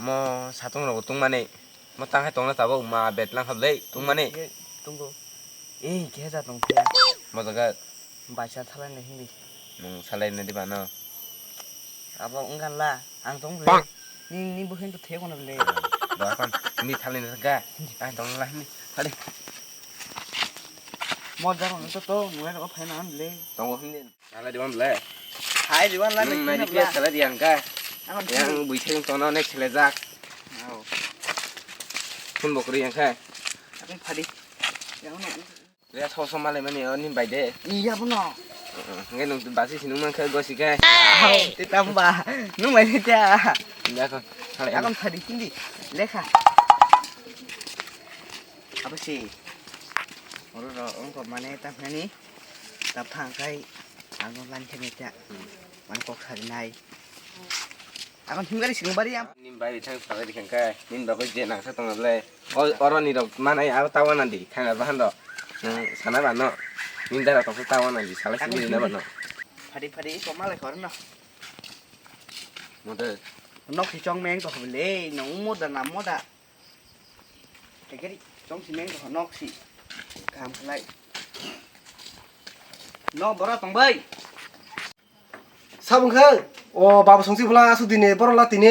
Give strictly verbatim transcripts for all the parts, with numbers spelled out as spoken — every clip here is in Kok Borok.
Mo satung rogo tungmani. Mo tang hai tongna tabok ma bet lang khablai tungmani. Tunggo. Ei, khe ja tong khe. Mo jaga. Baisa thalai nai hindi. Nung salai nai di bano. Abo wngkha la, ang tong le. Ni, ni bo hintu thek ono le. Doa kon, ni thalai nai ga. Ai tong la ni. Thali. Mo jaro nito to, mo ero phai na le. Tongo hindi. Salai diwan le. Hai diwan la. Nung nai di pia salai diyan ka. Ang bui theng tono nek sele jak. Phun bokri yang ka. Ang phadi. Yang no. Le so so malai mani o nin bai de. Iya bono. Ngai nung basi sinung mang ka gosi ka. Te tamba. Nung bai de ta. Ya kon. Salai. Ang phadi hindi. Lekha. Apa sih? Oro ro ongko mane ta nani. Ta phang kai. Ang lan thani ta. Man kok hari nai. Akon himgari singbari am. Nin bai thang salai di khangka, nin bagwi je nangsa tongna ble. O, oro ni rok manai abo tawa nandi, khanga bahan do. Nang sana ba no. Nin dara tokso tawa nandi, salai sini na ba no. Phadi phadi ko malai khor no. Mode. Nok si chong meng to ble, no moda na moda. Tegeri chong si meng to nok si. Kam khlai. No bora tong bai. Sabung khe, o babu songsi bwla asuk dini, borok la tini.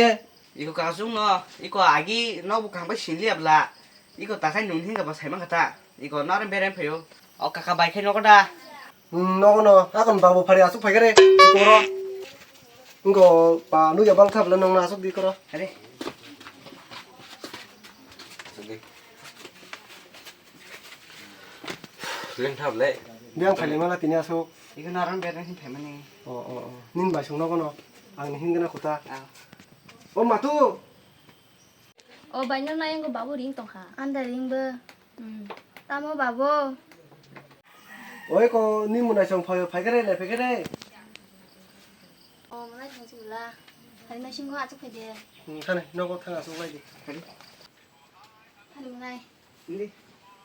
Iko kasung no, iko agi no bo kaham bai sinliya bwla. Iko takhai nung hinga ba saimang kata. Iko naro berem phaio. O kaka bai khai nogo da. Hmm, nogo no, akon babu phari asuk phai kare, iko ro. Iko ba nugya bang thap le nong na asuk di koro. Are. Leng thap le. Biang phai le mala tini asuk. Iko naran bereng hin phaimani. O, o, o. Nin bai sung nogo no. Ang ni hingna kota. Ah. O matu. O bai no nai ang babu ring tong kha. Anda ring bo. Hmm. Tamo babu. Oi ko ni munai song phai phai kare le phai kare. O munai song sila. Hari mai sing ko achuk phai de. Hmm, thane nogo thang asuk lai di. Hari munai. Hindi.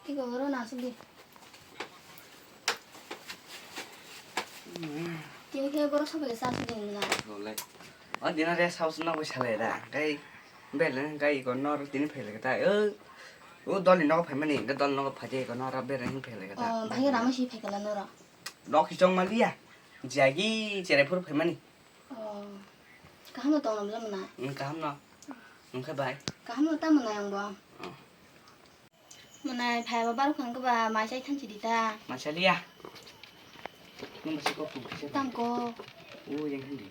Tiko oro na sudi. Tini khe borok sobai khe cha sudi wngla. Bolai. O dina rest house no bai salai da. Kai bele kai ko nor tini phele ta. O, o dol ni nogo phaimani, ke dol nogo phaje ko nor bele hin phele ta. O, bhai rama si phekala noro. Nok si chong maliya. Jagi cherai phuru phaimani. Oh. Kaham no tongna bwla mwnai? Ang kaham no. Ang khe bai. Kaham no ta mwnai ang bo. Oh. Mwnai phai ba barok phang khe ba mai chai thanchi di ta. Mai chaliya. Nung basi kok tong kisa. Tam ko. U yang hindi.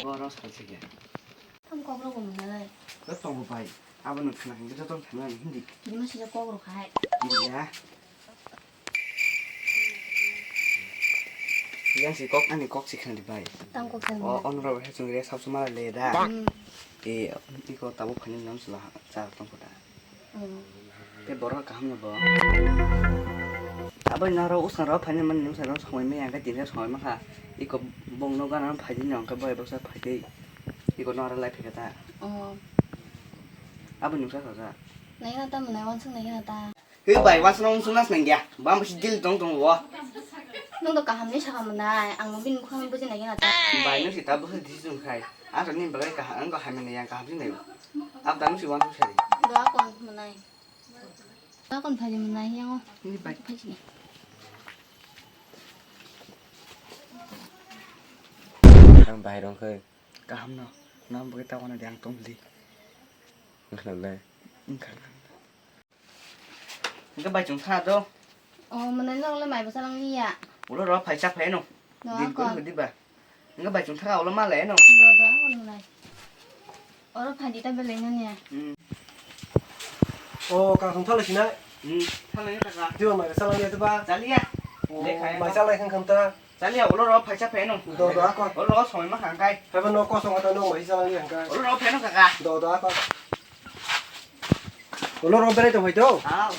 Abo ros kal sigi. Tam kok rok mwnai. Kok tong bai. Abo nung khna hindi joto khna hindi. Di ma sija kok rok hai. Iya. Yang si kok ani kok si khna di bai. Tam kok khna. O onro he chung re sab suma le da. Hmm. E iko tabo phani nam sula cha tong kota. Hmm. Te borok kaham no bo. Abo naro usang ro phani man nam sa ro songoi me yang ka din songoi ma kha. Iko bong no gana phai di nyong ka bai baksa phai di. Iko naro lai phai ka ta. Oh. Abo nung sa sa. Nai na ta mwnai wansuk nai na ta. He bai, wansana wansana nang ya. Bam bisi dil tong tong wo. Nung to kaham ni saka mwnai, ang bini mukhang buji nai gana ta. Bai nung si ta busi di sung khai. Ang ni bagai kaham, ang kaham ni yang kaham si nai. Ab dang si wansuk sari. Doa kon mwnai. Doa kon phai mwnai yang o. Ni bai. Phai sini. Ang bahai rong khai. Kaham no. Nang bagai ta wana di ang tong li. Ang khlai lai. Ang khlai lai. Hingke bai chwng tha do. O, mwnai norok le mai bwsa lang liya. Ulo ro phaisa phai no. No, din akon. Koi hodi ba. Hingke bai chwng tha ulo ma le no. Do, do, akon mwnai. Oro phai di ta belai no niya. Hmm. O, ka thung tha le sinai. Hmm, tha le ta ka. Diwa mai bwsa lang liya to ba. Cha liya. O, mai cha lai khang kham ta. Chaliya, ulo ro phaisa phai no. Do, do, akon. Ulo ro songwi ma khang kai. Haibo no kosong ata no mai chang yang kai. Ulo ro phai no kaka. Do, do, akon. Ulo ro berai tong phai to. Aw.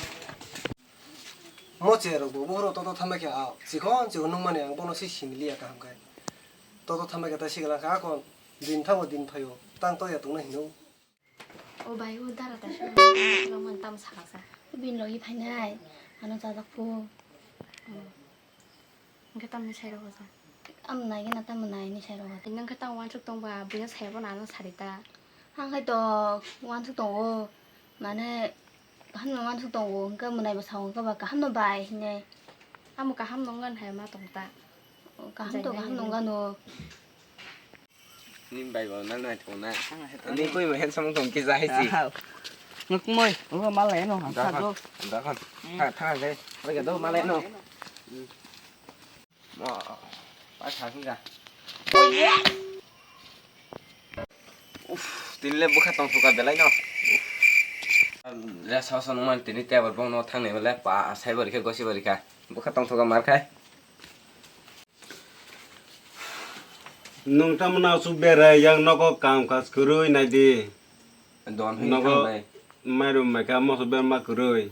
Mo che rok bo, bo ro to to thamai khe aw. Chikon, chikon nung mani ang bono si simili ya kaham kai. To to thamai khe ta sigla kha akon. Din thabo din phaio. Tang to ya tong na hino. O bai, o dara ta swi rwmani tamo sakha sa. Bini logi phainai, ano chajak phu. Hwnkhe tamni sai rwgo sa? Amo nai gana tamo nai ni sai rwgo. Nang khe tamo wansuk tong ba, buino sai bo nang sari ta. Ang khai to uansuk tongo, mane kaham no uansuk tongo, hwnkhe mwnai bo sao hwnkhe ba kaham no bai hinwi. Amo kaham no wngkha hai ma tong ta. Kaham to kaham no wngkha no. Ni bai bo nang nai thong na. Ni koi mo handsome tong kisa hai si. Ngkmoi, obo malai no hamsa do. Dakhan. Tha tha de. Oi ga do malai no. Mo, pa tha kung ga. Uff, tini le bwkha tong thuka belai no. Uff. Le sao sao nungmani tini tebol bong no thangnai le pa sai bari khe gosi bari kha. Bwkha tong thuka mar khai. Nung tamo na su berai yang nogo kam kaj kwrwi nai di. Don hin nogo thangnai. Mairum mai kha moso berma kwrwi.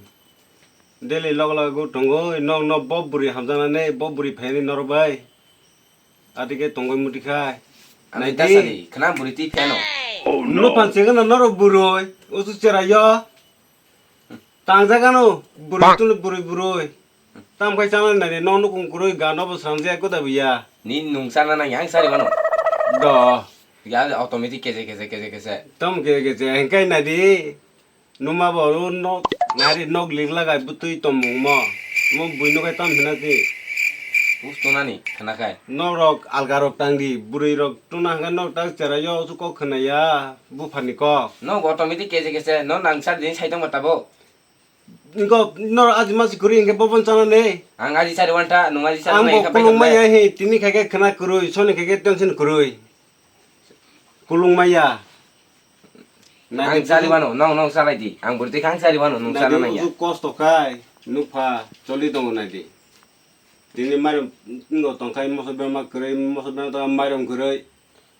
Daily log log go tongoi, nok nok bo bwrwi hamjaknani, bo bwrwi phaini norok bai. Adike tongoi muti khai. Ani naidi. Dasani, khna bwrwi twi pheno. No phan chegana norok bwrwi, usu chera yo. Tangjak ano, bwrwi tunu bwrwi bwrwi. Tam khai chana nani, nok nukung kwrwi, ga nobo sranjak ko da biya. Ni nung chana nang yang sari mano. Do. Ya automatic kese kese kese kese. Tam kese kese, engkai nadi. Numa bo ro nok, nari nok lik lagai bwtwi tongmung mo. Mo buino kai tam hina si. Us tunani khana kai. Nok rok alga rok tang di, bwrwi rok tuna hwnkhe nok tak chera yo su kok khna ya, buphani kok. Nok automatic kese kese, no nang sar din sai tong ma tabo. Inko nor aji masi kuri hwnkhe bobon chana ne. Ang aji sari wanta, nung aji sari. Ang wanta bo hwnkhe kulung paikha maya he, tini khai khe khna kwrwi, soni khai khe tension kwrwi. Kulung maya. Ang chari wano, nong nong salai di. Ang bwrwi kha ang chari wano, nung chana nang ya. Ujuk kosto khai, nukpha, choli tongo nai di. Tini mairum ngo tongkhai moso bema kwrwi, moso bema tongkhai mairum kwrwi.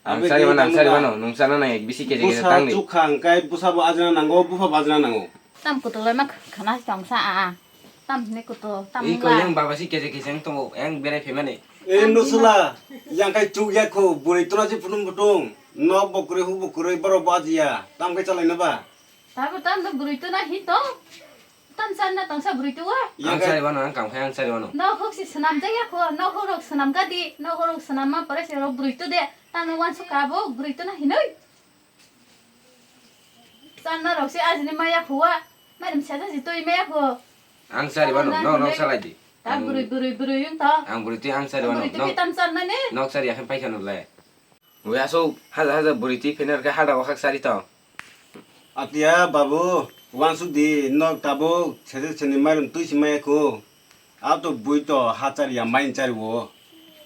Ang sari wano, ang sari wano, nung chana nai bisi keje keje tang di. Busa chukha hwnkhe busa bo ajina nango, bupha bo ajina nango. Tam kutul ma khana tong sa a a. Tam hini kutul, tam. Iko yang baba si keje keje ang tongo, yang berai phaimani. E nusula, yang kai chuk ya kho, bwrwi tuna si phunum butung, nok bo kwrwi hu bo kwrwi borok bo ajiya, tam kai chalai na ba. Tabo tam no bwrwi tuna hi tong. Tam channa tongsa bwrwi tuwa. Ang sari wano, ang kam khai ang sari wano. Nok huk si swnam jaya kho, nok huk rok swnam gadi, nok huk rok swnam ma pore se rok bwrwi tu de, tam no wansu kabo bwrwi tuna hinoi. Channa rok se ajini maya khuwa, mairum sesa si tui maya kho. Ang sari wano, no no salai di. Ta bwrwi bwrwi bwrwi yung to. Ang bwrwi tui ang sari wano. Bwrwi tui tam channa ne. Nok sari akhai paikha no le. Ui asuk, haja haja bwrwi twi phener khe hada wakhak sari tong. Atiya babu, wansuk di, nok tabuk, sese seni mairum twi si maya kho. Ato bui to hachar ya main chari wo.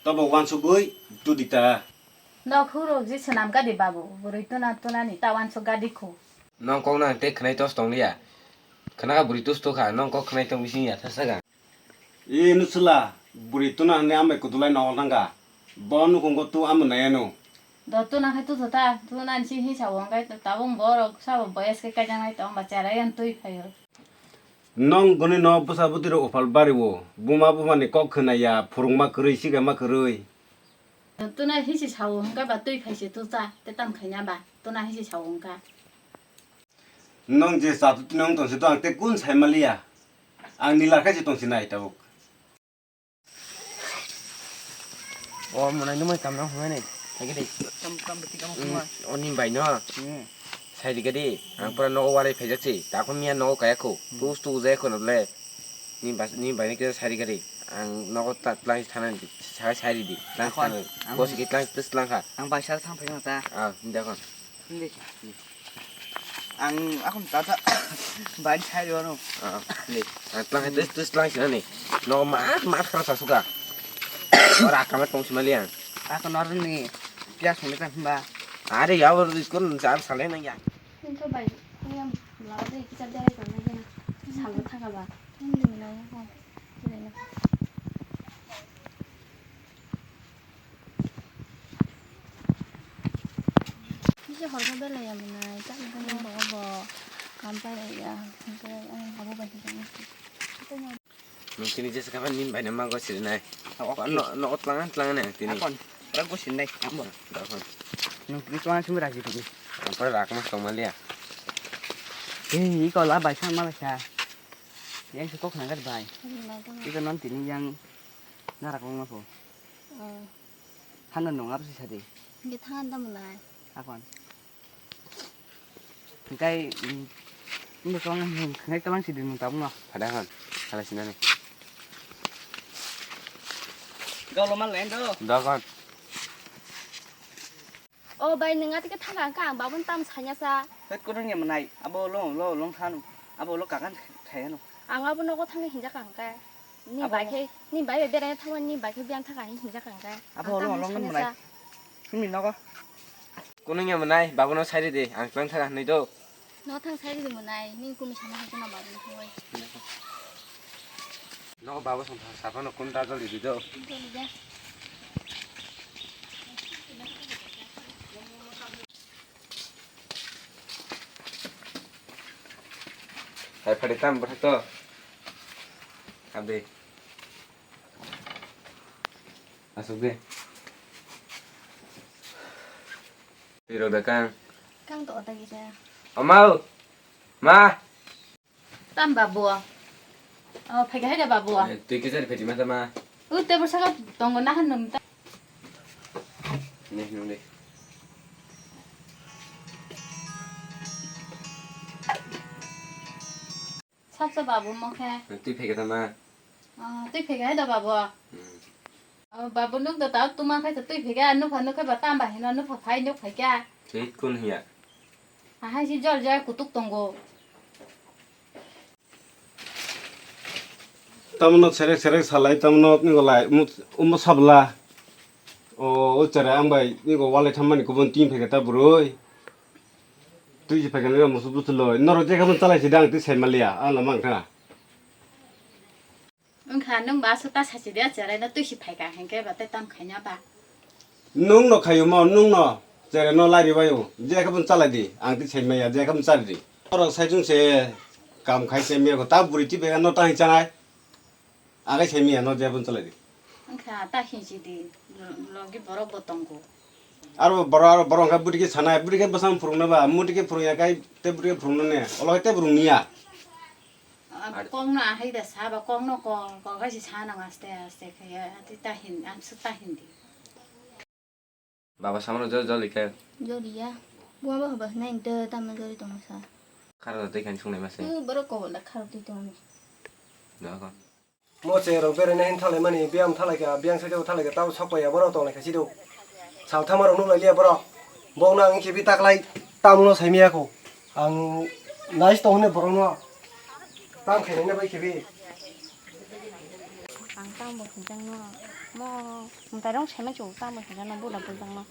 Tobo wansugui tudi ta. Nok huruk ji swnam gadi babu, bwrwi tuna tuna ni ta wansuk gadi kho. Nong kok nang te khwnai tos tong liya. Khwna kha bwrwi tus tu kha, nong kok khwnai tong bising ya thasa ga. E nusula, bwrwi tuna hwnwi ambai kudulai nongol thangkha. Bo nukhungo tu amo nai ano. Do tuna khai tu thota, tuna ni si hi sao hwnkhe tabung borok sabo boyes khe kaijaknai tong ba chera yan twi phaio. Nong gwnwi no bwsa bwtwi rok uphal bari o, buma buma ni kok khwna ya, phwrwngma kwrwi, sikama kwrwi. Do tuna hi si sao hwnkhe ba twi phai se tu cha, te tam khaina ba, tuna hi si sao hwnkha. Nong je chatu tini wng tong se to ang te kun sai maliya. Ang nila khai se tong sinai tabuk. O mwnai nungmai kamna hwnmani. Thaigidi. Kam kam beti kam hwnma. O ni bai no. Hmm. Sai di gadi. Ang pura nogo walai phaijak si. Takon miya nogo kaya kho. Hmm. Tus tu jaya kho nole. Ni bas ni bai ni kisa sai di gadi. Ang nogo ta tlang thana di. Sai sai di. Tlang thana. Bosi ki tlang tus tlang kha. Ang bai sal thang phai ta. Ah, hindi akon. Hindi. Ang akon tata bai sai di wano. Ah, hindi. Ang tlang tus tus tlang sina ni. Nogo mat mat khara sasuka. Ora kama tong simali ang. Akon oro ni piyas hwnwi ta hwnba. Are ya oro iskon jar sale nang ya. Hinto bai, kuyang laba de kicha berai tong nai gena. Salbo thaka ba. Hindi mwnai ya ko. Hindi na. Kisa horbo belai ya mwnai. Chak ni kanya rogo bo. Kampai ya. Hinto ai abo bai hinto. Nung tini jesa kapan nim bai nama gosiri nai. Oke. No, no, tlangan, tlangan ya tini. Akon, ora gosiri nai, ambo. Dakon. Nung tini tlangan sumi raji tini. Ampar rak mas tong malia. Hei, iko la bai san mala sa. Yang se kok nang bai. Iko non tini yang narak long ma po. Hmm. Hana nung ap si sadi. Ngi thangan dam nai. Akon. Hingkai, um, wngkha khe tei mang sidi nung tabukno. Phada hwn, hala sinani. Golo mal lendo. Dogon. O bai, nwng atike thangka hwnkha, ang babun tam sanya sa. Hwt, kono nge mwnai, abo lo, lo, long than, abo lo kakan khayano. Ang abo nogo thangwi hinjak ang khe. Ni bai khe, ni bai bai beraina thangmani, ni bai khe biyang thangka hinwi hinjak ang khe. Abo lo, long mwnai. Simi nogo. Kono nge mwnai, babuno sai ridi, ang tlang thangka hinwi do. No thang sai ridi mwnai, ni kumi sama hai kono babun thangwi. No babo song thang sapa no kun da joli di do. Joli da. Hai phadi tam bwthak to. Abdi. Asuk de. Twi rok da kang. Kang to ota gisa. Amau. Ma. Tam babu. Oh, phaikha hai da babu. Eh, twi kisa pheti ma tama. U tebur saka tongo nahan nung ta. Ne nung de. Sapsa babu mo khe. Twi phaikha tama. Ah, twi phaikha hai da babu. Hmm. Oh, babu nuk da ta tuma khai twi phaikha, nukha nukha ba tamba hino nukha phai nuk phaikha. Twi kun hiya. Ahai si jol jaya kutuk tongo. Tamno serek serek salai, tamno ni golai, umo, umo sabla. O, o chara ang bai, ni go walai thammani kubun tin phaikha ta bwrwi. Twi si phaikha ni musu busu loi. Norok je khamon chalai si dang, twi sai maliya, ang lama wngkha. Wngkha, nwng ba aswk ta sachi de, cherai no twi si phaikha, hinkhe ba tei tam khaina ba. Nwng no khaio mo, nwng no cherai no lari baio, je khe bun chalai di, ang twi sai maya, je khe bun chalai di. Oro sai chung se kam khai se mia ko, ta buri twi bai no ta hin chanai, agai sai mia no je bun chalai di. Wngkha, ta hin si di, lo-, logi borok bo tongo. Aro borok, aro borok wngkha buri khe sanai, buri khe bwsang phurung na ba, muti khe phurung ya kai, tei buri khe phurung na ne, olo khe tei phurung niya. Abo kok no ahai da sa ba kok no kok kok gai si sa nang aste aste khe ya ati ta hin ang su ta hin di. Baba samano jol jol ikhe. Jol ya. Buma ba haba nai de tamo jol tong sa. Kharo da tei khan sungnai ma se. Borok kok da kharo twi tong ni. Da ko. Mo che rok bere nai hin thalai mani biyam thalai ka biyang sai thalai ka tamo sok pai ya borok tong lai kha si do. Sal thama rok nuk lai liya borok. Bok no ang khibi taklai tamo no sai miya ko. Ang nais tong hwnwi borokno tam khainai bai khibi. Ang tamo hinjak no mo mwtai rok saimai chwng tamo hinjak no bula buljak no.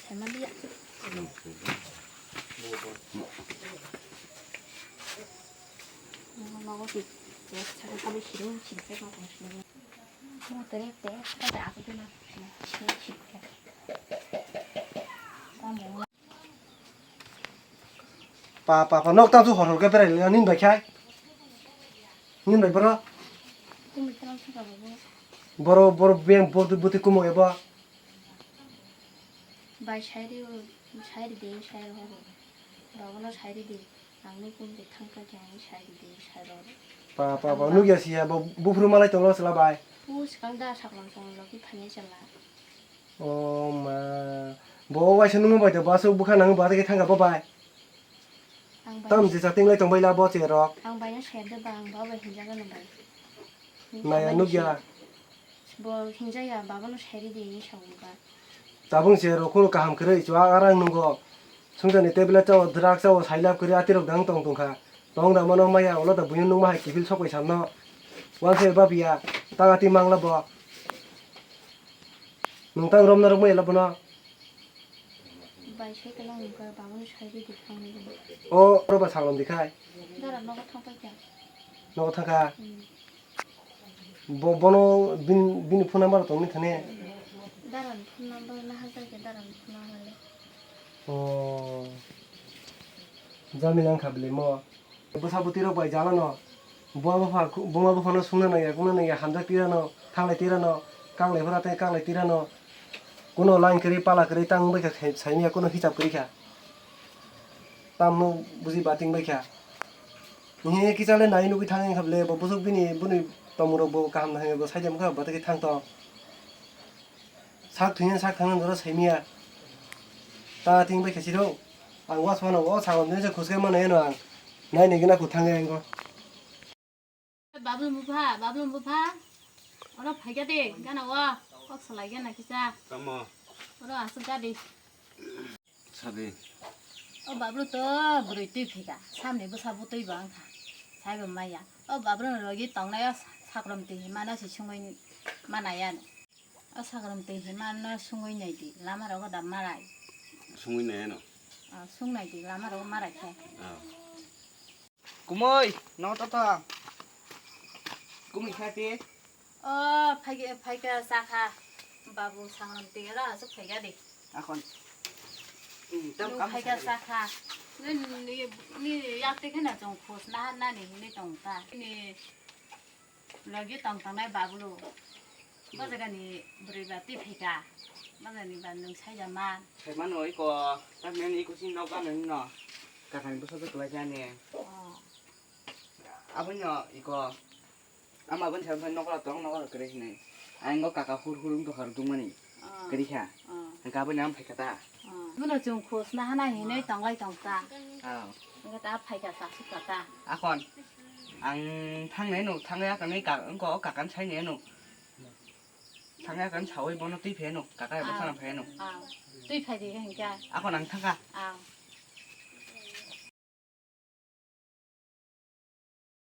Saimaliya. Nogo si tes chakha kami sirung chini khe ma tong sini. Mo tere tes kha da aku tu na sini sini sini khe. Tamo. Pa pa pa nok tang tu hor hor khe berai lina nin bai khai. Nin bai boro. Boro boro beng bor tu buti kumo ebo. Bai sairi, sairi de, sairi hobo. Babono sairi de. Ang nukung de thangkha khe ang sairi de, sairi hobo. Pa pa pa nukya siya bo buphuru malai tonglo sila bai. U swkang da saklang tonglo ki phanya sala. O ma. Bo waisa nungma bai de baso bwkha nang ba de thangkha bo bai. Tam jesa tinglai tongbai la bo cherok. Ang bai no ser de ba ang ba bai hinjaga no bai. Naya nukya. Bo hinjaya baba no seri de ni sawi ba. Tabung cherok khunu kaham kwrwi chwa arang nungo. Sungsa ni table chao drug chao sailap kwrwi atirok dang tong tongkha. Tong da mano maya ulo da buino nungma hai kifil sokoi samno. Wang se ba biya. Tang ati mangla bo. Nung tang rom narok maya la bono. Bai sai kwlwng wngkha, babano sai rw di thangwi rw. O, oro ba salom di khai. Dara nogo thang paikha. Nogo thangkha? Hmm. Bo, bono bin, bini phone number tongni thani? Darani phone number naharjakya, darani phone number le. O. Jamila wngkha bwlai mo. Bwsa bwtwi rok bai jala no. Buma bupha, buma bupha no sungna nangya, kungna nangya, hamjak tira no, thanglai tira no, kanglai phra tei kanglai tira no. Kuno line kwrwi, pala kwrwi tang wngbai kha, sai, saimya kuno hisab kwrwi kha. Tamno buji bating bai kha. Hihi kisa le nai nugwi thang wngkha bwle, bo bwswk bini, bini tongmung rok bo kaham nang bo saijak wngkha, bo tei thang tong. Sak thwngya, sak thangna doro saimya. Ta thing bai khasi rw. Ang was mano, o sakno dini se khuskai mano eno ang. Nai ni gina kuthang ya engo. Bablu bupha, Bablu bupha. Oro phaikha de, gana o. Kok salai gana kisa. Tamo. Oro asuk gadi. Sadi. O Bablu to bwrwi twi phika. Samni bwsa bwtwi bo wngkha. Saibo maya. O Bablu no logi tongnai o sakrom twi himano se sungwi manaya. O sakrom twi himano sungwi nai di. Lama rogo da marai. Sungwi nai ano. Ah, sung nai di. Lama rogo marai khe. Ah. Kumui, no to to. Kumui khati. O, phaikha, phaikha sakha. Babu sangram tera asuk phaikha de. Akhon. Hmm, tam Nung kam phaikha sakha. Sakha. Ni, ni, ni yakte khena chong khos na, na ni, ni tong ta. Ni lagi tong tong nai Bablu. Ba jaga ni bwrwi ba twi phaikha. Ba jaga ni ba nung saija man. Sai mano iko, tak men iko sin nok ba nung no. Kakani bwsa to kwlai jani. Oh. Aboni no iko. Ama aboni sai phai nokla tong nokla kwrwi hinwi. Ang go kaka hur hur wng tokha rw dungmani. Ah. Kwrwi kha. Ah. Ang kaboni am phaikha ta. Ah. Bono chwng khosna hana hinwi tonglai tong ta. Ah. Ang ta phaikha sa sukha ta. Akhon ang thangnai no thangya kanwi ka wngko kakan saini no. Thangya kan sawi bono twi pheno kaka ebo Ah. Sana pheno. Ah. Twi phai di hingkha. Akhon ang thangkha. Ah.